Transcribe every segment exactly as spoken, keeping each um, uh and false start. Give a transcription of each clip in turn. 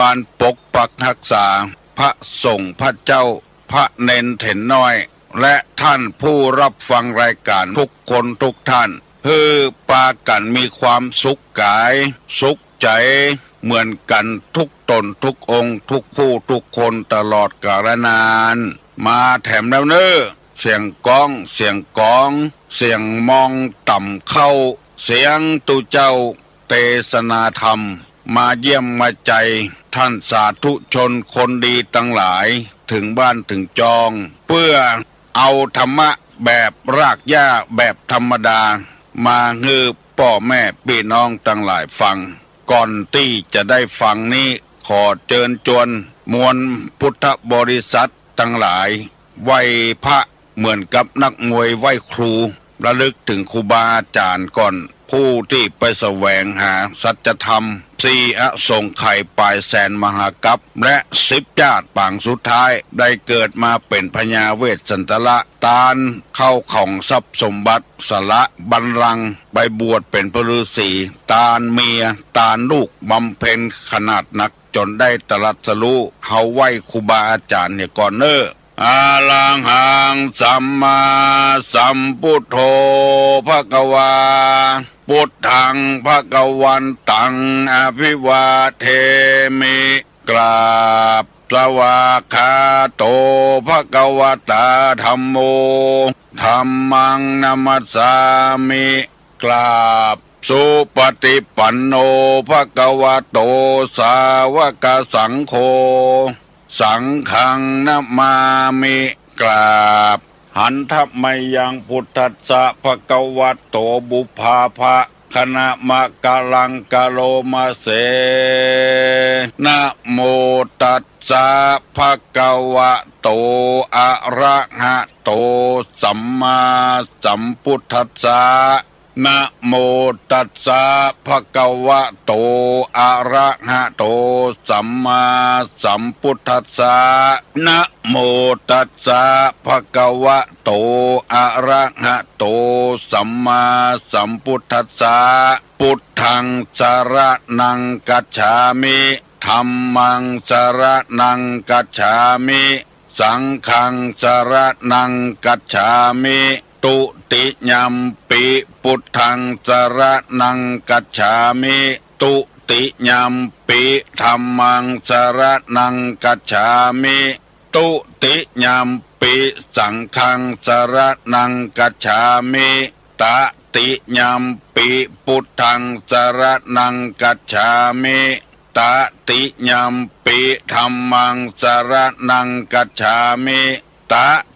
การปกปักฮักษา พระสงฆ์พระเจ้า พระเณรเถรน้อย และท่านผู้รับฟังรายการทุกคนทุกท่าน หื้อปากั๋นมีความสุขก๋าย สุขใจ๋ เหมือนกั๋นทุกต๋นทุกองค์ ทุกผู้ทุกคนตลอดกาลนาน มาแถมแล้วเน่อ เสียงก๊อง เสียงก๋อง เสียงมองต่ำเข้า เสียงตุ๊เจ้าเตสนาธรรม มาเยี่ยมมาใจท่านสาธุชนคนดีตังหลาย เถิงบ้านเถิงจอง เปื้อเอาธรรมะแบบรากหญ้าแบบธรรมดา มาหื้อป้อแม่ปี้น้องตังหลายฟัง ก่อนตี้จะได้ฟังนี้ ขอเจิญจวนมวลพุทธบริษัทตังหลาย ไหว้พระเหมือนกับนักมวยไหว้ครู ระลึกเถิงครูบาอาจ๋ารย์ก่อน ผู้ตี้ไปแสวงหาสัจธรรม สี่อสงไขยป๋ายแสนมหากัป และสิบจาติปางสุดท้าย ได้เกิดมาเป๋นพญาเวสสันดร ตานเข้าของทรัพย์สมบัติ สละบัลลังก์ ไปบวชเป๋นพระฤๅษี ตานเมีย ตานลูก บำเพ็ญขนาดนัก จ๋นได้ตรัสรู้ เฮาไหว้ครูบาอาจ๋ารย์เหียก่อนเน่อ อะระหังสัมมาสัมพุทโธภะคะวา พุทธังภะคะวันตังอะภิวาเทมิ กราบ สวากขาโตภะคะวะตาธัมโม ธัมมังนะมัสสามิ กราบ สุปฏิปันโนภะคะวะโตสาวกสังโฆ สังฆังนะมามิ กราบ หันทะมะยังพุทธัสสะภะคะวะโตปุพพาภะ คะนะมะกะลังกะโลมะเส นะโมตัสสะภะคะวะโต อะระหะโต สัมมาสัมพุทธัสสะ นะโมตัสสะภะคะวะโต อะระหะโต สัมมาสัมพุทธัสสะ นะโมตัสสะภะคะวะโต อะระหะโต สัมมาสัมพุทธัสสะ พุทธังสะระณังคัจฉามิ ธัมมังสะระณังคัจฉามิ สังฆังสะระณังคัจฉามิ ตุติยัมปิพุทธังสะระณังคัจฉามิ ตุติยัมปิธัมมังสะระณังคัจฉามิ ตุติยัมปิสังฆังสะระณังคัจฉามิ ตติยัมปิพุทธังสะระณังคัจฉามิ ตติยัมปิธัมมังสะระณังคัจฉามิ ต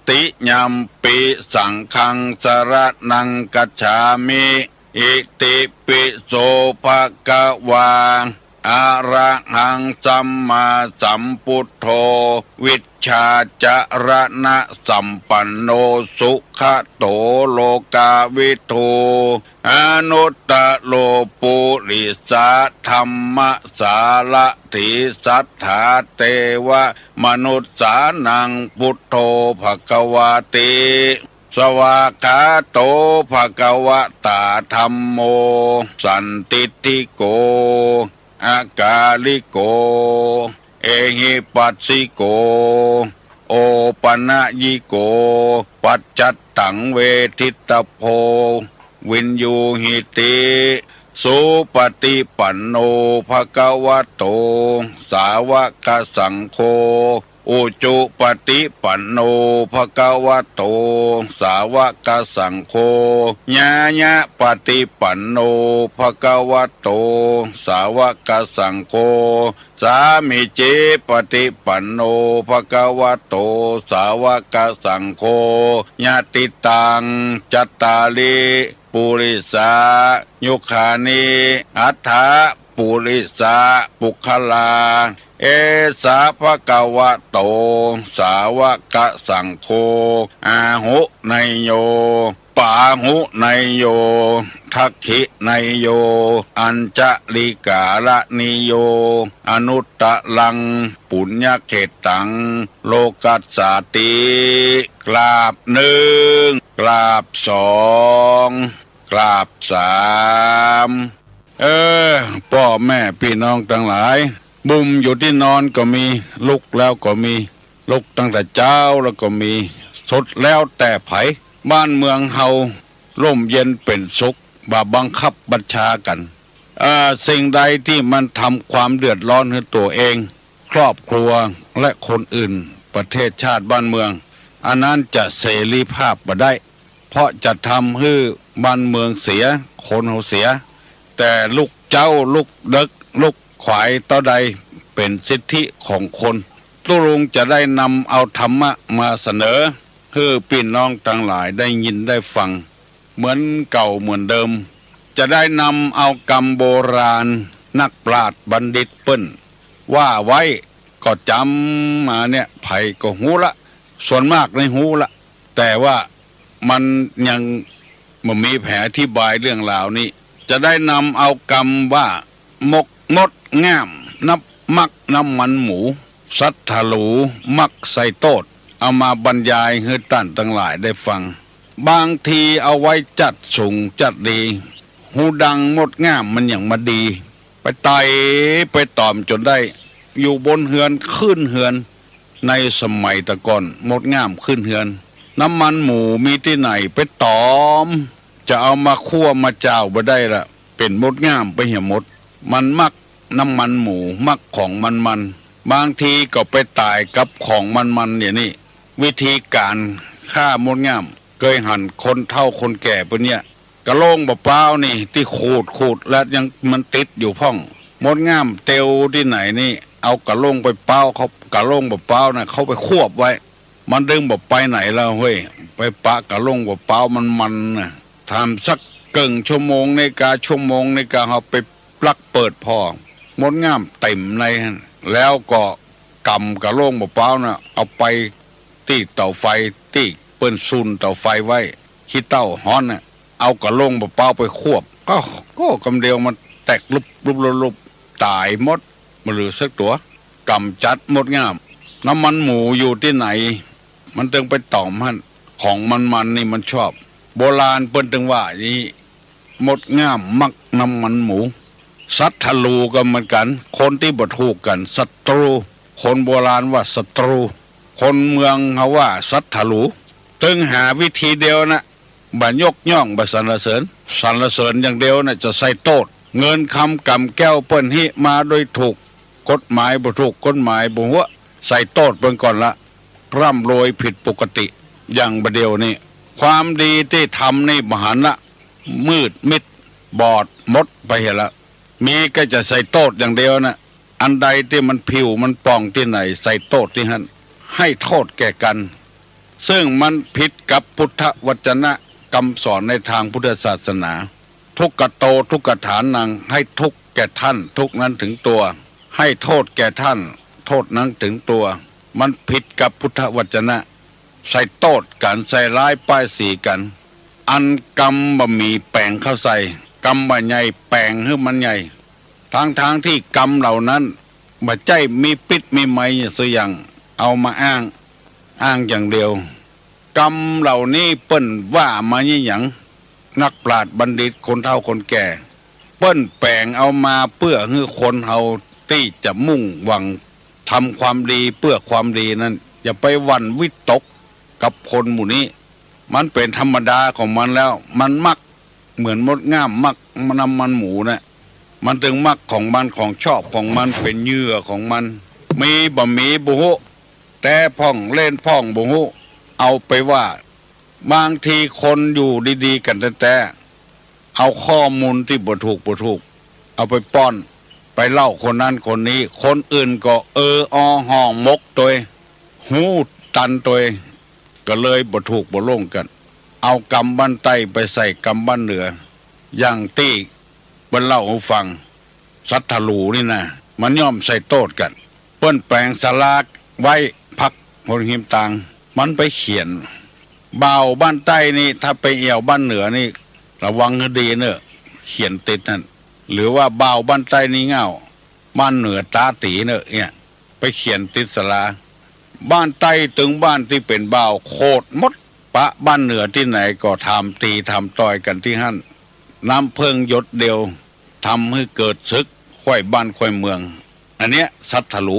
ติยัมปิสังฆังสะระณังคัจฉามิ อิติปิโสภะคะวา อะระหังสัมมาสัมพุทโธ วิชชาจะระณะสัมปันโน สุขะโตโลกาวิทู อนุตตะโรปุริสะธัมมะสารถี สัตถาเตวะมนุสสานัง พุทโธภะคะวาติ สวากขาโตภะคะวะตาธัมโม สันทิฏฐิโก อะกาลิโก เอหิปัสสิโก โอปะนะยิโก ปัจจัตตังเวทิตตะโพ วิญญูหิติ สุปฏิปันโนภะคะวะโต สาวกสังโฆ อุจุปฏิปันโนภะคะวะโต สาวกสังโฆ ญาญะปฏิปันโนภะคะวะโต สาวกสังโฆ สามีจิปฏิปันโนภะคะวะโต สาวกสังโฆ ยะติตัง จัตตาริ ปุริสายุคานิ อัฏฐะปุริสะปุคคลา เอสะภะคะวะโต สาวกสังโฆ อาหุเนยโย ปาหุเนยโย ทักขิเนยโย อัญชะลีกาละนิโย อนุตตะรัง ปุญญะเขตตัง โลกัสสาติ กราบหนึ่ง กราบสอง กราบสาม เออ ป้อแม่ปี้น้องตังหลาย บุ่มอยู่ตี้นอนก็มี ลุกแล้วก็มี ลุกตั้งแต่เจ๊าแล้วก็มี สุดแล้วแต่ใผ บ้านเมืองเฮาร่มเย็นเป๋นสุข บ่บังคับบัญชากั๋น เอ่อ สิ่งใดตี้มันทำความเดือดร้อนหื้อตั๋วเอง ครอบครัว และคนอื่น ประเทศชาติบ้านเมือง อันนั้นจะเสรีภาพบ่ได้ เพราะจะทำหื้อบ้านเมืองเสีย คนเฮาเสีย แต่ลุกเจ๊า ลุกเดิ็ก ลุกขวายเต๊าใด เป๋นสิทธิของคน ตุ๊ลุงจะได้นำเอาธรรมะมาเสนอ หื้อปี้น้องตังหลายได้ยินได้ฟัง เหมือนเก่าเหมือนเดิม จะได้นำเอากำโบราณ นักปราชญ์บัณฑิตเปิ้นว่าไว้ ก็จ๋ำมาเนี่ย ใผก็ฮู้ละ ส่วนมากนี่ฮู้ละ แต่ว่ามันยังบ่มีแผนอธิบายเรื่องราวนี้ จะได้นำเอากำว่า มก มดง่าม นับมักน้ำมันหมู สัตว์ถลู มักไส้โต้ษ เอามาบรรยายหื้อต้านตังหลายได้ฟัง บางทีเอาไว้จัดสูงจัดดี ฮูดังมดง่ามมันหยังมาดี ไปไต่ไปต๋อมจ๋นได้ อยู่บนเฮือนขึ้นเฮือน ในสมัยตะก่อนมดง่ามขึ้นเฮือน น้ำมันหมูมีตี้ไหนไปต๋อม จะเอามาคั่วมาจ่าวบ่ได้ละ เป๋นมดง่ามไปเหียหมด มันมักน้ำมันหมู มักของมันๆ บางทีก็ไปต๋ายกับของมันๆ อย่างนี้ วิธีก๋านฆ่ามดง่าม เกยหันคนเฒ่าคนแก่เปิ้นเนี่ย กะโหลงบ่าป๊าวนี่ตี้ขูดขูดแล้วยังมันติดอยู่พ่อง มดง่ามเตียวตี้ไหนนี่ เอากะโหลงไปป๊าว เขา กะโหลงบ่าป๊าวน่ะ เขาไปควบไว้ มันตึงบ่ไปไหนแล้วเฮ้ย ไปปะกะโหลงบ่าป๊าวมันๆ น่ะ ถามสักเกิ่งชั่วโมงนาฬิกา ชั่วโมงนาฬิกา เฮาไปปลั๊กเปิดผ่อ มดง่ามเต็มในหั้น แล้วก็ก๋ำกะโหลงบ่าป๊าวน่ะ เอาไปตี้เต๋าไฟ ตี้เปิ้นซูนเต๋าไฟไว้ ขี้เถ้าฮ้อนน่ะ เอากะโหลงบ่าป๊าวไปควบ ก็ ก็กำเดียวมันแตกลุบลุบลุบลุบ ต๋ายหมด บ่เหลือสักตั๋ว ก๋ำจัดมดง่าม น้ำมันหมูอยู่ตี้ไหน มันตึงไปต๋อมหั้น ของมันๆ นี่มันชอบ โบราณเปิ้นตึงว่าอย่างนี้ มดง่ามมักน้ำมันหมู สัตว์ถลูก็เหมือนกั๋น คนตี้บ่ถูกกั๋น ศัตรู คนโบราณว่าศัตรู คนเมืองเฮาว่าสัตว์ถลู ตึงหาวิธีเดียวนะ บ่ยกย่อง บ่สรรเสริญ สรรเสริญอย่างเดียวนะ จะใส่โต้ษ เงินคำก๋ำแก้วเปิ้นฮิมาโดยถูกกฎหมายบ่ถูกกฎหมายบ่หัว ใส่โต้ษเปิ้นก่อนละ ร่ำรวยผิดปกติ อย่างบ่าเดี่ยวนี้ ความดีตี้ทำนี่บ่หันละ มืดมิด บอดหมดไปเหียละ มีก็จะใส่โต้ษอย่างเดียวนะ อันใดตี้มันผิวมันป่องตี้ไหน ใส่โต้ษตี้หั้น ให้โทษแก่กั๋น ซึ่งมันผิดกับพุทธวจนะ กำสอนในตางพุทธศาสนา ทุกขโต ทุกขฐานัง ให้ทุกข์แก่ท่าน ทุกข์นั้นถึงตัว ให้โทษแก่ท่าน โทษนั้นถึงตัว มันผิดกับพุทธวจนะ ใส่โต้ษกั๋น ใส่ร้ายป้ายสีกั๋น อันกำบ่าหมีแป๋งเข้าใส่ กำบ่าใหญ่แป๋งหื้อมันใหญ่ ทั้งๆ ตี้กำเหล่านั้น บ่ใจ้มีปิ๊ดมีไมยอย่างสักอย่าง เอามาอ้าง อ้างอย่างเดียว กำเหล่านี้เปิ้นว่ามาอย่างหยัง นักปราชญ์บัณฑิต คนเฒ่าคนแก่ เปิ้นแป๋งเอามาเปื้อหื้อคนเฮาตี้จะมุ่งหวังทำความดีเปื้อความดีนั้น อย่าไปหวั่นวิตกกับคนหมู่นี้ มันเป๋นธรรมดาของมันแล้ว มันมักเหมือนมดง่ามมักน้ำมันหมูนะ มันตึงมักของมัน ของชอบของมัน เป๋นเหยื่อของมัน มีบ่าหมีบ่ฮู้ แต๊พ่องเล่นพ่องบ่ฮู้ เอาไปว่า บางทีคนอยู่ดีๆ กั๋นแต๊ๆ เอาข้อมูลตี้บ่ถูกบ่ถูก เอาไปป้อน ไปเล่าคนนั้นคนนี้ คนอื่นก็เออออห่อหมกตวย ฮู้ตันตวย ก็เลยบ่ถูกบ่โล่งกั๋น เอากำบ้านใต้ไปใส่กำบ้านเหนือ อย่างตี้เปิ้นเล่าหื้อฟัง สัตว์ถลูนี่นะ มันย่อมใส่โต้ษกั๋น เปิ้นแป๋งศาลาไว้พักบนฮิมตาง มันไปเขียน บ่าวบ้านใต้นี่ ถ้าไปแอ่วบ้านเหนือนี่ ระวังหื้อดีเน่อ เขียนติดหั้น หรือว่าบ่าวบ้านใต้นี่ง่าว บ้านเหนือต๋าตี๋เน่อ เนี่ย ไปเขียนติดศาลา บ้านใต้ตึงบ้านตี้เป๋นบ่าวโขดหมด ปะบ้านเหนือตี้ไหนก็ถามตี๋ถามต่อยกั๋นตี้หั้น น้ำเพิ่งหยดเดียว ทำหื้อเกิดศึกไขว้บ้านไขว้เมือง เอ อันเนี้ยสัตว์หลู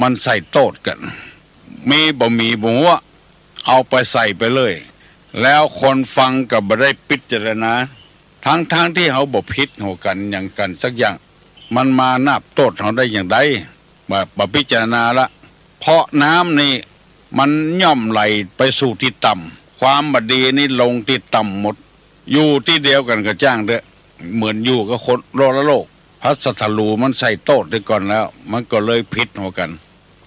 มันใส่โต้ษกั๋น มีบ่มีบ่ฮู้ เอาไปใส่ไปเลย แล้วคนฟังก็บ่ได้พิจารณา ทั้งๆ ตี้เฮาบ่ผิดหัวกั๋นหยังกั๋นสักอย่าง มันมานาบโต้ษเฮาได้อย่างใด บ่ บ่พิจารณาละ เพราะน้ำนี่มันย่อมไหลไปสู่ตี้ต่ำ ความบ่ดีนี่ลงตี้ต่ำหมด อยู่ตี้เดียวกั๋นก็จ้างเต๊อะ เหมือนอยู่กับคนละโลก เพราะสัตว์หลูมันใส่โต้ษตี้ก่อนแล้ว มันก็เลยผิดหัวกั๋น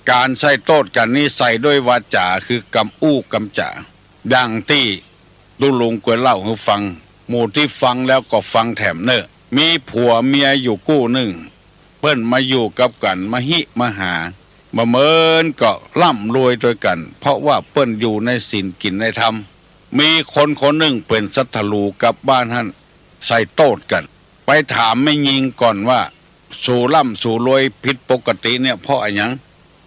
ก๋านใส่โต้ษกั๋นนี้ใส่ด้วยวาจ๋า คือกำอู้กำจ๋า ดังตี้ตุ๊ลุงกวยเล่าหื้อฟัง หมู่ตี้ฟังแล้วก็ฟังแถมเน่อ มีผัวเมียอยู่กู้นึ่ง เปิ้นมาอยู่กับกั๋น มาฮิมาหา บ่าเมินก็ร่ำรวยตวยกั๋น เพราะว่าเปิ้นอยู่ในศีลกิ๋นในธรรม มีคนคนนึ่งเป๋นสัตว์หลูกับบ้านหั้น ใส่โต้ษกั๋น ไปถามแม่ญิงก่อนว่า สูร่ำสูรวยผิดปกติเนี่ยเพราะอะหยัง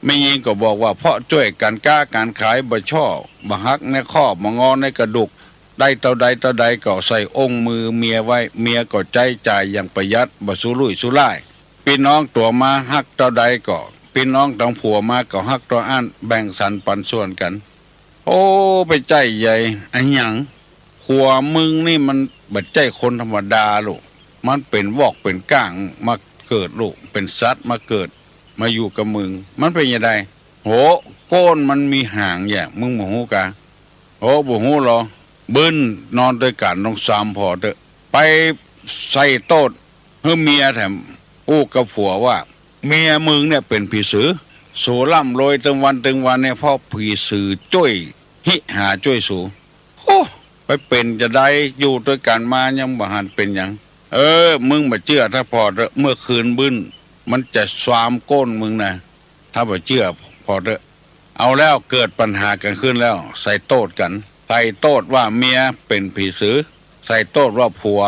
แม่ญิงก็บอกว่าเพราะจ้วยกั๋นก๊ากั๋นขาย บ่ช่อบ่หักในข้อ บ่งอในกระดูก ได้เต้าใดเต้าใดก็ใส่องค์มือเมียไว้ เมียก็ใจ๊จ่ายอย่างประหยัด บ่สุรุ่ยสุร่าย ปี้น้องตั๋วมาฮักเต้าใดก็ ปี้น้องตังผัวมาก็ฮักเต้าอั้น แบ่งสรรปันส่วนกั๋น โอ้ ไปใจ้ใหญ่ อะหยัง ผัวมึงนี่มันบ่ใจ้คนธรรมดาลูก มันเป๋นวอกเป๋นก้างมาเกิดลูก เป๋นสัตว์มาเกิด มาอยู่กับมึง มันเป๋นจะใด โห โก้นมันมีหางแหยะ มึงบ่ฮู้กา โห บ่ฮู้ลอ บึ้นนอนตวยกั๋นต้องสามผ่อเต๊อะ ไปใส่โต้ษหื้อเมียแถม อู้กับผัวว่า เมียมึงเนี่ยเป๋นผีสือ สูร่ำรวยตึงวันตึงวันเนี่ยเพราะผีสือจ้วยฮิหาจ้วยสู โอ้ ไปเป๋นจะใด อยู่ตวยกั๋นมายังบ่หันเป๋นหยัง เออ มึงบ่เจื้อถ้าผ่อเต๊อะ เมื่อคืนบึ้นมันจะสามโก้นมึงนะ ถ้าบ่เจื้อผ่อเต๊อะ เอาแล้วเกิดปัญหากั๋นขึ้นแล้ว ใส่โต้ษกั๋น ใส่โต้ษว่าเมียเป๋นผีสือ ใส่โต้ษว่าผัว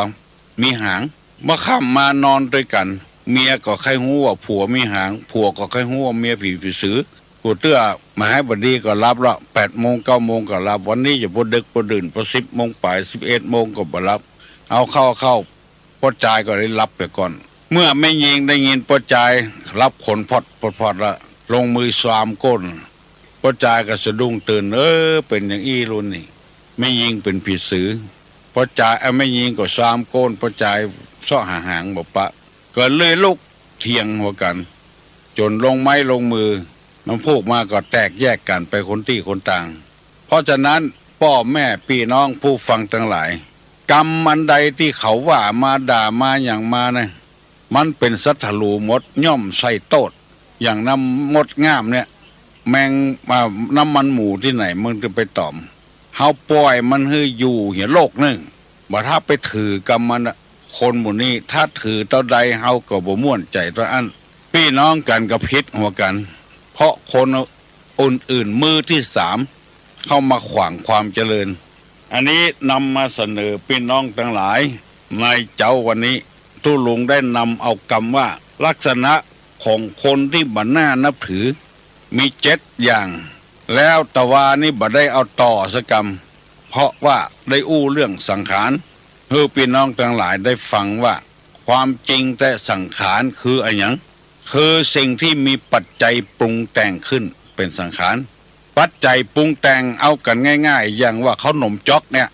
มีหาง เมื่อค่ำมานอนตวยกั๋น เมียก็ใค่ฮู้ว่าผัวมีหาง ผัวก็ใค่ฮู้ว่าเมียเป๋นผีสือ กูเตื้อบ่าหายบ่ดีก็หลับละ แปดโมงเก้าโมงก็หลับ วันนี้จะปอดึกปอดื่น ปอสิบโมงป๋าย สิบเอ็ดโมงก็บ่หลับ เอาเข้าเข้า ป้อจายก็ได้หลับไปก่อน เมื่อแม่ญิงได้ยินป้อจายหลับขนพอดพอดพอดละ ลงมือสามโก้น ป้อจายก็สะดุ้งตื่น เออ เป๋นอย่างอี้ลูกนี่ แม่ญิงเป๋นผีสือ ป้อจาย เอ้า แม่ญิงก็สามโก้น ป้อจายเซาะหาหางบ่ปะ ก็เลยลุกเถียงหัวกั๋น จ๋นลงไม้ลงมือ น้ำพูกมาก็แตกแยกกั๋นไปคนตี้คนตาง เพราะฉะนั้น ป้อแม่ปี้น้องผู้ฟังตังหลาย กรรมอันใดตี้เขาว่ามาด่ามาหยังมานะ มันเป๋นสัตว์หลูหมด ย่อมใส่โต้ษ อย่างน้ำมดงามเนี่ย แมง อ่า น้ำมันหมูตี้ไหนมันจะไปต๋อม เฮาป่อยมันหื้ออยู่เหียโลกนึ่ง บ่ถ้าไปถือกำมันอะ คนหมู่นี้ถ้าถือเต้าใดเฮาก็บ่ม่วนใจ๋เต้าอั้น ปี้น้องกั๋นก็ผิดหัวกั๋น เพราะคนอื่นๆ มือที่สามเข้ามาขวางความเจริญ อันนี้นำมาเสนอปี้น้องตังหลาย ในเจ๊าวันนี้ ตุ๊ลุงได้นำเอากำว่า ลักษณะของคนตี้บ่น่านับถือ มีเจ็ดอย่าง แล้วตะวานี้บ่ได้เอาต่อสักกำ เพราะว่าได้อู้เรื่องสังขาร หื้อปี้น้องตังหลายได้ฟังว่า ความจริงแต๊สังขารคืออะหยัง คือสิ่งตี้มีปัจจัยปรุงแต่งขึ้นเป๋นสังขาร ปัจจัยปรุงแต่งเอากั๋นง่ายๆ อย่างว่าข้าวหนมจ๊อกเนี่ย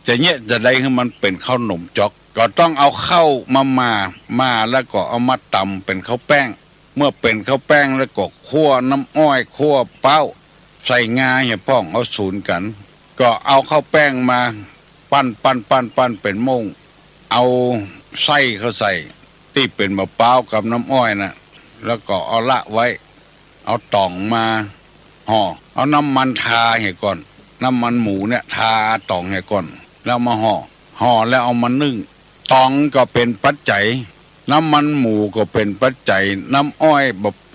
จะเยียะจะใดหื้อมันเป๋นข้าวหนมจ๊อก ก็ต้องเอาข้าวมาหม่า หม่าแล้วก็เอามาต๋ำเป๋นข้าวแป้ง เมื่อเป๋นข้าวแป้งแล้วก็คั่วน้ำอ้อย คั่วป๊าว ใส่งาเหียพ่อง เอาสูนกั๋น ก็เอาข้าวแป้งมาปั้น ปั้น ปั้น ปั้นเป๋นโม่ง เอาไส้เข้าใส่ ตี้เป๋นบ่าป๊าวกับน้ำอ้อยน่ะ แล้วก็เอาละไว้ เอาต๋องมาห่อ เอาน้ำมันทาเหียก่อน น้ำมันหมูเนี่ยทาต๋องเหียก่อน แล้วมาห่อ ห่อแล้วเอามานึ่ง ต๋องก็เป๋นปัจจัย น้ำมันหมูก็เป๋นปัจจัย น้ำอ้อย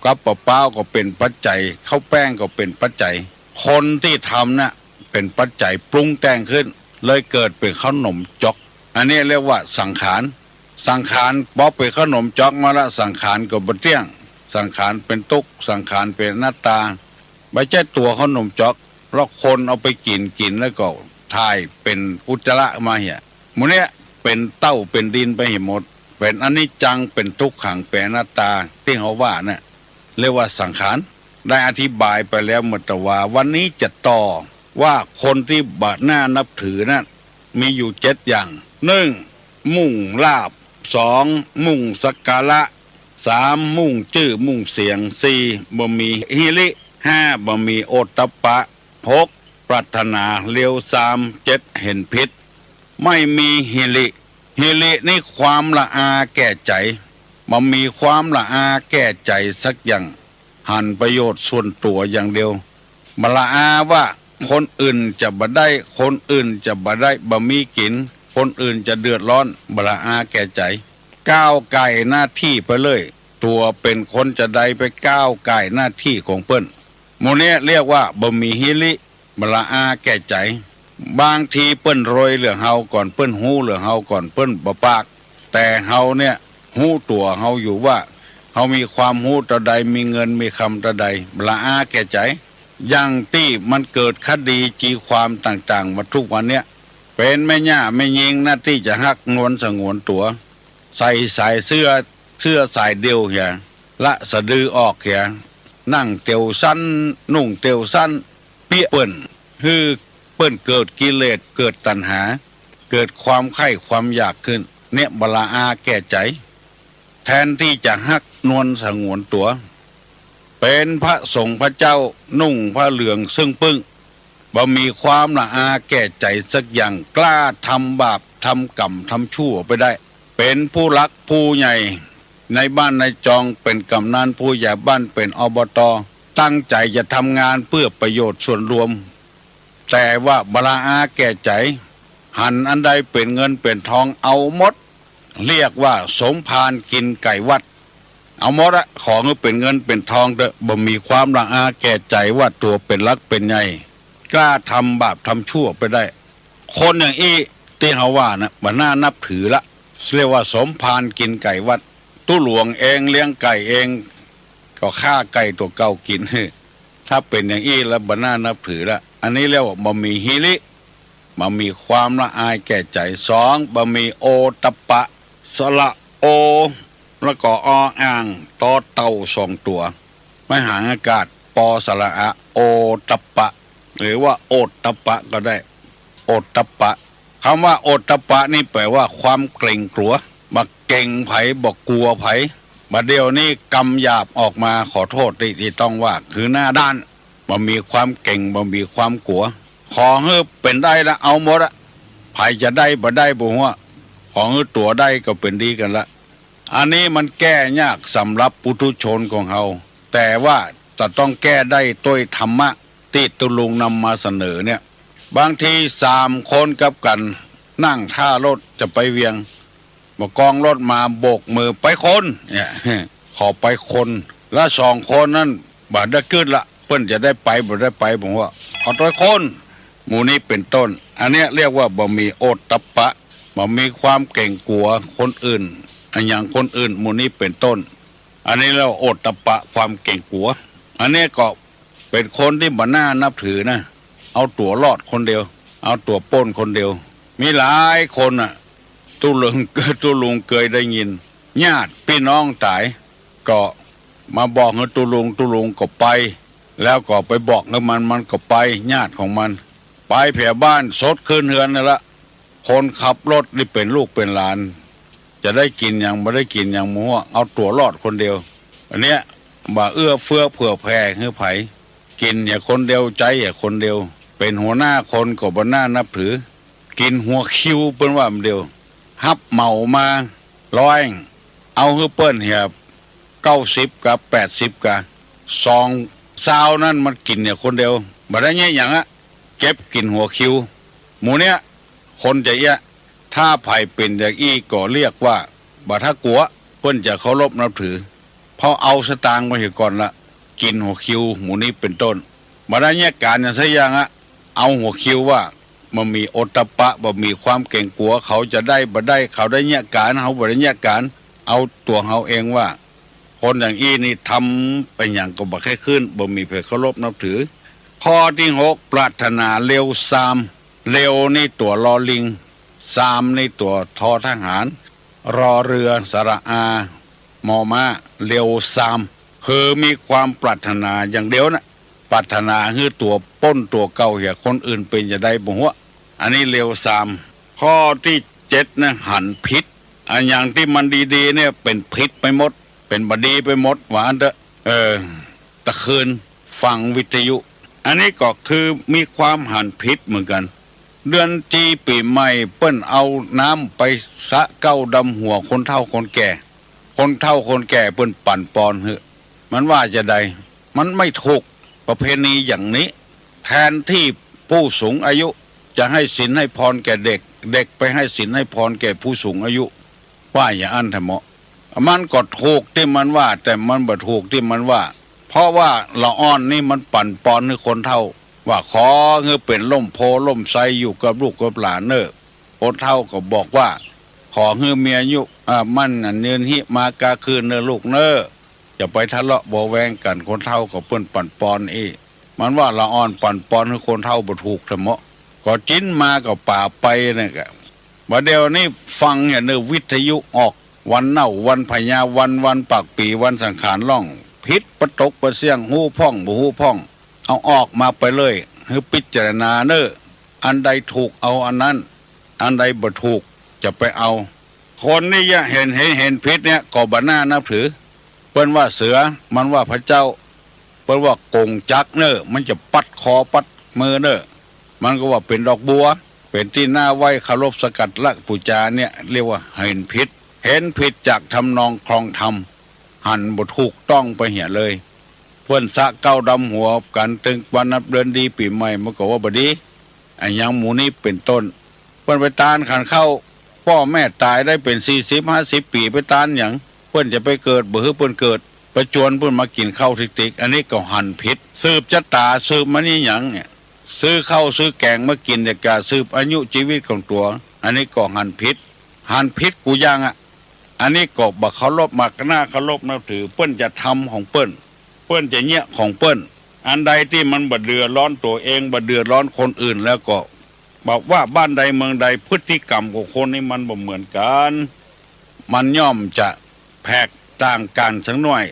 กับบ่าป๊าวก็เป๋นปัจจัย ข้าวแป้งก็เป๋นปัจจัย คนตี้ทำน่ะเป๋นปัจจัยปรุงแต่งขึ้น เลยเกิดเป๋นข้าวหนมจ๊อก อันนี้เรียกว่าสังขาร สังขาร ปอเป๋นข้าวหนมจ๊อกมาละ สังขารก็บ่เตี้ยง สังขารเป๋นตุ๊กข์ สังขารเป๋นอนัตตา บ่ใจ้ตั๋วข้าวหนมจ๊อก แล้วคนเอาไปกิ๋น กิ๋นแล้วก็ถ่ายเป๋นอุจจาระมาเหีย หมู่เนี้ยเป๋นเต้าเป๋นดินไปเหียหมด เป๋นอนิจจัง เป๋นทุกขัง เป๋นอนัตตา ตี้เฮาว่าน่ะ เรียกว่าสังขาร ได้อธิบายไปแล้วเมื่อตะวา วันนี้จะต่อว่าคนตี้บ่น่านับถือนั้น มีอยู่เจ็ดอย่าง นึ่ง มุ่งลาภ สอง มุ่งสักการะ สาม มุ่งจื้อมุ่งเสียง สี่ บ่มีหิริ ห้า บ่มีโอตตัปปะ หก ปรารถนาเลวทราม เจ็ด เห็นผิด ไม่มีหิริ หิรินี่ความละอาแก่ใจ๋ บ่มีความละอาแก่ใจ๋สักอย่าง หันประโยชน์ส่วนตั๋วอย่างเดียว บ่ละอาว่าคนอื่นจะบ่ได้ คนอื่นจะบ่ได้ บ่มีกิ๋น คนอื่นจะเดือดร้อน บ่ละอาแก่ใจ๋ ก้าวก่ายหน้าตี้ไปเลย ตั๋วเป๋นคนจะใดไปก้าวก่ายหน้าตี้ของเปิ้น หมู่นี้เรียกว่าบ่มีหิริ บ่ละอาแก่ใจ๋ บางทีเปิ้นรวยเหลือเฮาก่อน เปิ้นฮู้เหลือเฮาก่อน เปิ้นบ่ปาก แต่เฮาเนี่ยฮู้ตั๋วเฮาอยู่ว่า เฮามีความฮู้เต้าใด มีเงินมีคำเต้าใด บ่ละอาแก่ใจ๋ อย่างตี้มันเกิดคดีจีความต่างๆ มาทุกวันเนี่ย เป๋นแม่หญ้าแม่ญิงนะตี้จะฮักนวลสงวนตั๋ว ใส่สายเสื้อ เสื้อสายเดียวเหีย ละสะดือออกเหีย นั่งเตียวสั้น นุ่งเตียวสั้น เปี้ยเปิ้น หื้อเปิ้นเกิดกิเลส เกิดตัณหา เกิดความใค่ความอยากขึ้น เนี่ยบ่ละอาแก่ใจ๋ แทนตี้จะฮักนวลสงวนตั๋ว เป๋นพระสงฆ์พระเจ้า นุ่งผ้าเหลืองซึ่งปึ๊ง บ่มีความละอาแก่ใจ๋สักอย่าง กล้าทำบาปทำกรรมทำชั่วไปได้ เป๋นผู้หลักผู้ใหญ่ในบ้านในจอง เป๋นกำนันผู้ใหญ่บ้าน เป๋น อบต. ตั้งใจ๋จะทำงานเปื้อประโยชน์ส่วนรวม แต่ว่าบ่ละอาแก่ใจ๋ หันอันใดเป๋นเงินเป๋นทองเอาหมด เรียกว่าสมภารกิ๋นไก่วัด เอาหมดอะ ขอหื้อเป๋นเงินเป๋นทองเต๊อะ บ่มีความละอาแก่ใจ๋ว่าตั๋วเป๋นหลักเป๋นใหญ่ กล้าทำบาปทำชั่วไปได้ คนอย่างอี้ตี้เฮาว่านะ บ่น่านับถือละ เรียกว่าสมภารกิ๋นไก่วัด ตุ๊หลวงเองเลี้ยงไก่เอง ก็ฆ่าไก่ตั๋วเก่ากิ๋น ถ้าเป๋นอย่างอี้แล้วบ่น่านับถือละ อันนี้เรียกว่าบ่มีหิริ บ่มีความละอายแก่ใจ๋ สอง บ่มีโอตตัปปะ สระโอ แล้วก็ อ อ่าง ตอเต่าสองตั๋ว ไม้หางอากาศ ปอสระอา โอตตัปปะ หรือว่าโอตตัปปะก็ได้ โอตตัปปะ กำว่าโอตตัปปะนี่แป๋ว่าความเก๋งกั๋ว บ่เก๋งใผ บ่กั๋วใผ บ่าเดี่ยวนี้กำหยาบออกมา ขอโต้ษตี้ ตี้ต้องว่า คือหน้าด้าน บ่มีความเก๋ง บ่มีความกั๋ว ขอหื้อเป๋นได้ละ เอาหมดอะ ใผจะได้บ่ได้บ่ฮู้ ขอหื้อตั๋วได้ก็เป๋นดีกั๋นละ อันนี้มันแก้ยากสำหรับปุถุชนของเฮา แต่ว่าจะต้องแก้ได้ตวยธรรมะตี้ตุ๊ลุงนำมาเสนอเนี่ย บางทีสามคนกับกั๋น นั่งท่ารถจะไปเวียง บ่ากองรถมาโบกมือ ไปคน เนี่ย ขอไปคน แล้วสองคนนั้นบ่ได้กึ๊ดละ เปิ้นจะได้ไปบ่ได้ไป ผมว่า ขอตวยคน หมู่นี้เป๋นต้น อันเนี้ยเรียกว่าบ่มีโอตตัปปะ บ่มีความเก๋งกั๋วคนอื่น อะหยังคนอื่น หมู่นี้เป๋นต้น อันนี้เรียกว่าโอตตัปปะ ความเก๋งกั๋ว อันเนี้ยก็เป๋นคนตี้บ่น่านับถือนะ เอาตั๋วรอดคนเดียว เอาตั๋วป๊นคนเดียว มีหลายคนน่ะ ตุ๊ลุง ตุ๊ลุงเกยได้ยิน ญาติปี้น้องต๋าย ก็มาบอกหื้อตุ๊ลุง ตุ๊ลุงก็ไป แล้วก็ไปบอกหื้อมัน มันก็ไป ญาติของมัน ไปแผบ้าน สดขึ้นเฮือนนั่นละ คนขับรถนี่เป๋นลูกเป๋นหลาน จะได้กิ๋นหยังบ่ได้กิ๋นหยังบ่ฮู้ เอาตั๋วรอดคนเดียว อันเนี้ยบ่เอื้อเฟื้อเผื่อแผ่หื้อใผ กิ๋นเหียคนเดียว ใจ๊เหียคนเดียว เป๋นหัวหน้าคนก็บ่น่านับถือ กิ๋นหัวคิวเปิ้นว่าเดียว ฮับเหมามาร้อย เอาหื้อเปิ้นเหียเก้าสิบกา แปดสิบกา สองซาวนั้นมันกิ๋นเหียคนเดียว บ่ได้เยียะหยังอะ เก็บกิ๋นหัวคิว หมู่เนี้ย คนจะเอี้ยะ ถ้าใผเป๋นอย่างอี้ก็เรียกว่าบ่าทะกั๋ว เปิ้นจะเคารพนับถือ เพราะเอาสตางค์มาเหียก่อนละ กิ๋นหัวคิว หมู่นี้เป๋นต้น บ่ได้เยียะก๋านหยังสักอย่างอะ เอาหัวคิวว่าบ่มีโอตตัปปะ บ่มีความเก๋งกั๋ว เขาจะได้บ่ได้ เขาได้เยียะก๋าน เฮาบ่ได้เยียะก๋าน เอาตั๋วเฮาเองว่า คนอย่างอี้นี่ทำไปหยังก็บ่ใค่ขึ้น บ่มีใผเคารพนับถือ ข้อตี้หก ปรารถนาเลวซาม เลวนี่ตั๋วลอลิง ซามนี่ตั๋วทอทหาร รอเรือ สระอา มอม้า เลวซาม คือมีความปรารถนาอย่างเดียวนะ ปรารถนาหื้อตั๋วป๊นตั๋วเก่าเหีย คนอื่นเป๋นจาใดบ่ฮู้ อันนี้เลวซาม ข้อตี้เจ็ดนะ หันผิด อะหยังตี้มันดีๆ เนี่ยเป๋นผิดไปหมด เป๋นบ่ดีไปหมด ว่าอั้นเต๊อะ เออ ตะคืนฟังวิทยุ อันนี้ก็คือมีความหันผิดเหมือนกั๋น เดือนจีปี๋ใหม่เปิ้นเอาน้ำไปสะเก๊าดำหัวคนเฒ่าคนแก่ คนเฒ่าคนแก่เปิ้นปั่นปอนหื้อ มันว่าจาใด มันไม่ถูกประเพณีอย่างนี้ แทนตี้ผู้สูงอายุจะหื้อศีลหื้อพรแก่เด็ก เด็กไปหื้อศีลหื้อพรแก่ผู้สูงอายุ ว่าอย่างอั้นแท้เหมาะ มันก็ถูกตี้มันว่า แต่มันบ่ถูกตี้มันว่า เพราะว่าละอ่อนนี่มันปั่นปอนหื้อคนเฒ่า ว่าขอหื้อเป๋นล่มโพธิ์ล่มไทรอยู่กับลูกกับหลานเน่อ คนเฒ่าก็บอกว่า ขอหื้อมีอายุ อ่า มั่นขวัญยืน หิมากาคืนเน่อลูกเน่อ จะไปทะเลาะเบาะแว้งกั๋น คนเฒ่าก็เปิ้นปั่นปอนอี้ มันว่าละอ่อนปั่นปอนหื้อคนเฒ่าบ่ถูกแท้เหมาะ ก็จิ๊นมาก็ป่าไปเนี่ยกะ บ่าเดี่ยวนี้ฟังเหียเน่อ วิทยุออกวันเน่าวันพญาวัน วันปากปี๋ วันสังขารล่อง ผิดปะตกปะเสี้ยง ฮู้พ่องบ่ฮู้พ่อง เอาออกมาไปเลย หื้อพิจารณาเน่อ อันใดถูกเอาอันนั้น อันใดบ่ถูกจะไปเอา คนนี้เหียเห็น เห็น เห็นผิดเนี่ยก็บ่น่านับถือ เปิ้นว่าเสือ มันว่าพระเจ้า เปิ้นว่ากงจักรเน่อ มันจะปัดคอปัดมือเน่อ มันก็ว่าเป๋นดอกบัว เป๋นตี้น่าไหว้เคารพสักการะปู๋จาเนี่ย เรียกว่าเห็นผิด เห็นผิดจากทำนองคลองธรรม หันบ่ถูกต้องไปเหียเลย เปิ้นสะเก๊าดำหัวกั๋นตึงวันนับเดือนดีปี๋ใหม่ มันก็ว่าบ่ดี อะหยังหมู่นี้เป๋นต้น เปิ้นไปตานขันข้าว ป้อแม่ต๋ายได้เป๋นสี่สิบห้าสิบปี๋ ไปตานหยัง เปิ้นจะไปเกิด บ่หื้อเปิ้นเกิด ไปจวนเปิ้นมากิ๋นข้าวติ๊กๆ อันนี้ก็หันผิด สืบจะต๋า สืบมานี่หยังเนี่ย ซื้อข้าวซื้อแก๋งมากิ๋นดีกว่า สืบอายุจีวิตของตั๋ว อันนี้ก็หันผิด หันผิดกู้อย่างอะ อันนี้ก็บ่เคารพ บ่น่าเคารพนับถือ เปิ้นจะทำของเปิ้น เปิ้นจะเยียะของเปิ้น อันใดตี้มันบ่เดือดร้อนตั๋วเอง บ่เดือดร้อนคนอื่นแล้วก็ บอกว่าบ้านใดเมืองใด พฤติกรรมของคนนี่มันบ่เหมือนกั๋น มันย่อมจะแผกต่างกั๋นสักหน่อย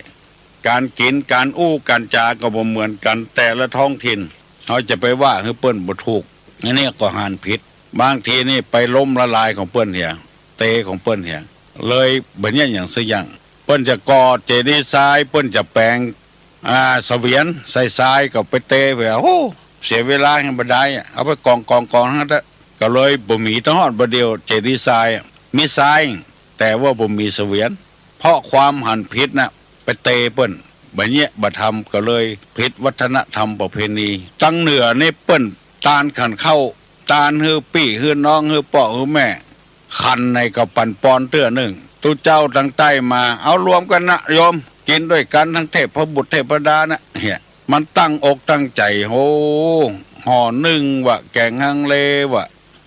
ก๋านกิ๋น ก๋านอู้ ก๋านจาก็บ่เหมือนกั๋น แต่ละท้องถิ่น เฮาจะไปว่าหื้อเปิ้นบ่ถูก อันนี้ก็หันผิด บางทีนี่ไปล้มละลายของเปิ้นเหีย เตของเปิ้นเหีย เลยบ่เยียะหยังสักอย่าง เปิ้นจะก่อเจดีย์ทราย เปิ้นจะแป๋ง อ่า เสวียนใส่ทรายก็ไปเตไป โอ้ เสียเวลาแฮงบ่ดายอะ เอาไปกองๆๆ หั้นเต๊อะ ก็เลยบ่มี ตะฮอดบ่าเดี่ยวเจดีย์ทรายอะ มีทราย แต่ว่าบ่มีเสวียน เพราะความหันผิดน่ะ ไปเตเปิ้น บ่เยียะบ่ทำ ก็เลยผิดวัฒนธรรมประเพณี ตังเหนือนี่เปิ้นตานขันข้าว ตานหื้อปี้หื้อน้อง หื้อป้อหื้อแม่ ขันไหนก็ปั่นปอนเตื้อนึ่ง ตุ๊เจ้าตังใต้มา เอารวมกั๋นนะโยม กิ๋นด้วยกั๋นตังเทพบุตรเทพดานะ เหีย มันตั้งอกตั้งใจ๋ โห ห่อนึ่งวะ แก๋งฮังเลวะ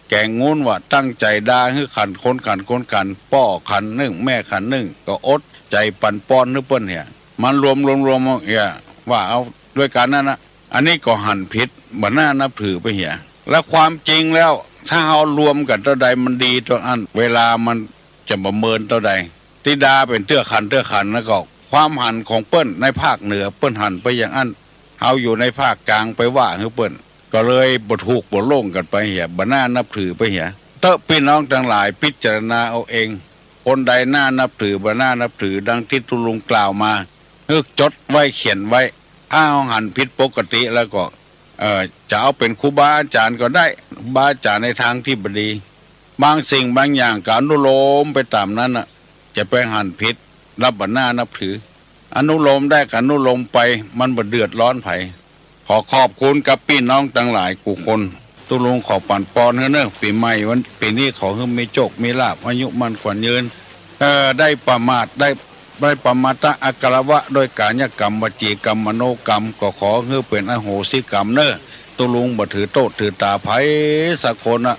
แก๋งงูนวะ ตั้งใจ๋ดาหื้อขัน คนขัน คนขัน ป้อขันนึ่ง แม่ขันนึ่ง ก็อดใจ๋ปั่นปอนหื้อเปิ้นเหีย มันรวมๆๆ เหีย ว่าเอาด้วยกั๋นนั่นนะ อันนี้ก็หันผิด บ่น่านับถือไปเหีย และความจริงแล้ว ถ้าเฮารวมกั๋นเต้าใดมันดีเต้าอั้น เวลามันจะบ่เมินเต้าใด ตี้ดาเป๋นเตื้อขันเตื้อขัน แล้วก็ความหันของเปิ้นในภาคเหนือ เปิ้นหันไปอย่างอั้น เฮาอยู่ในภาคกลางไปว่าหื้อเปิ้น ก็เลยบ่ถูกบ่โล่งกั๋นไปเหีย บ่น่านับถือไปเหีย เต๊อะปี้น้องตังหลายพิจารณาเอาเอง คนใดน่านับถือ บ่น่านับถือ ดังตี้ตุ๊ลุงกล่าวมา หื้อจดไว้เขียนไว้ ถ้าเฮาหันผิดปกติแล้วก็ เอ่อ จะเอาเป๋นครูบาอาจ๋ารย์ก็ได้ ครูบาอาจ๋ารย์ในตางตี้บ่ดี บางสิ่งบางอย่างก็อนุโลมไปต๋ามนั้นน่ะ จะไปหันผิด บ่น่านับถือ อนุโลมได้ก็อนุโลมไป มันบ่เดือดร้อนใผ ขอขอบคุณกับปี้น้องตังหลายกู้คน ตุ๊ลุงขอปั่นปอนหื้อเน่อ ปี๋ใหม่วัน ปี๋นี้ขอหื้อมีโจคมีลาภ อายุมั่นขวัญยืน เอ่อ ได้ประมาท ได้ ได้ประมาทอักขระวะ ด้วยกายกรรม วจีกรรม มโนกรรม ก็ขอหื้อเป๋นอโหสิกรรมเน่อ ตุ๊ลุงบ่ถือโต้ษถือตาใผสักคนนะ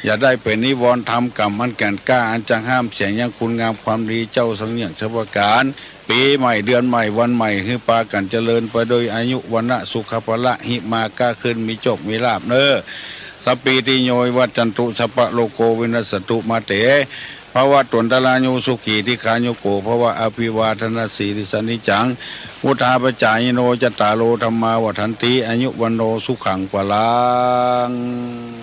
อย่าได้เป๋นนิวรณ์ธรรมกรรมอันแก่นกล้า อันจะห้ามเสียยังคุณงามความดีเจ้าสังเยี่ยงชวการ ปี๋ใหม่เดือนใหม่วันใหม่ หื้อปากั๋นเจริญไปโดยอายุวรรณะสุขะพละ หิมากาคืนมีโจคมีลาภเน่อ สัพพีติโยวิวัชชันตุ สัพพะโรโควินัสสะตุ มาเต ภวะตวนตรายุสุขีทีฆายุโกภวะ อภิวาทนสีลิสสะนิจจัง วุฑฒาปจายิโน จัตตาโรธัมมาวัฑฒันติ อายุวัณโณสุขังพลัง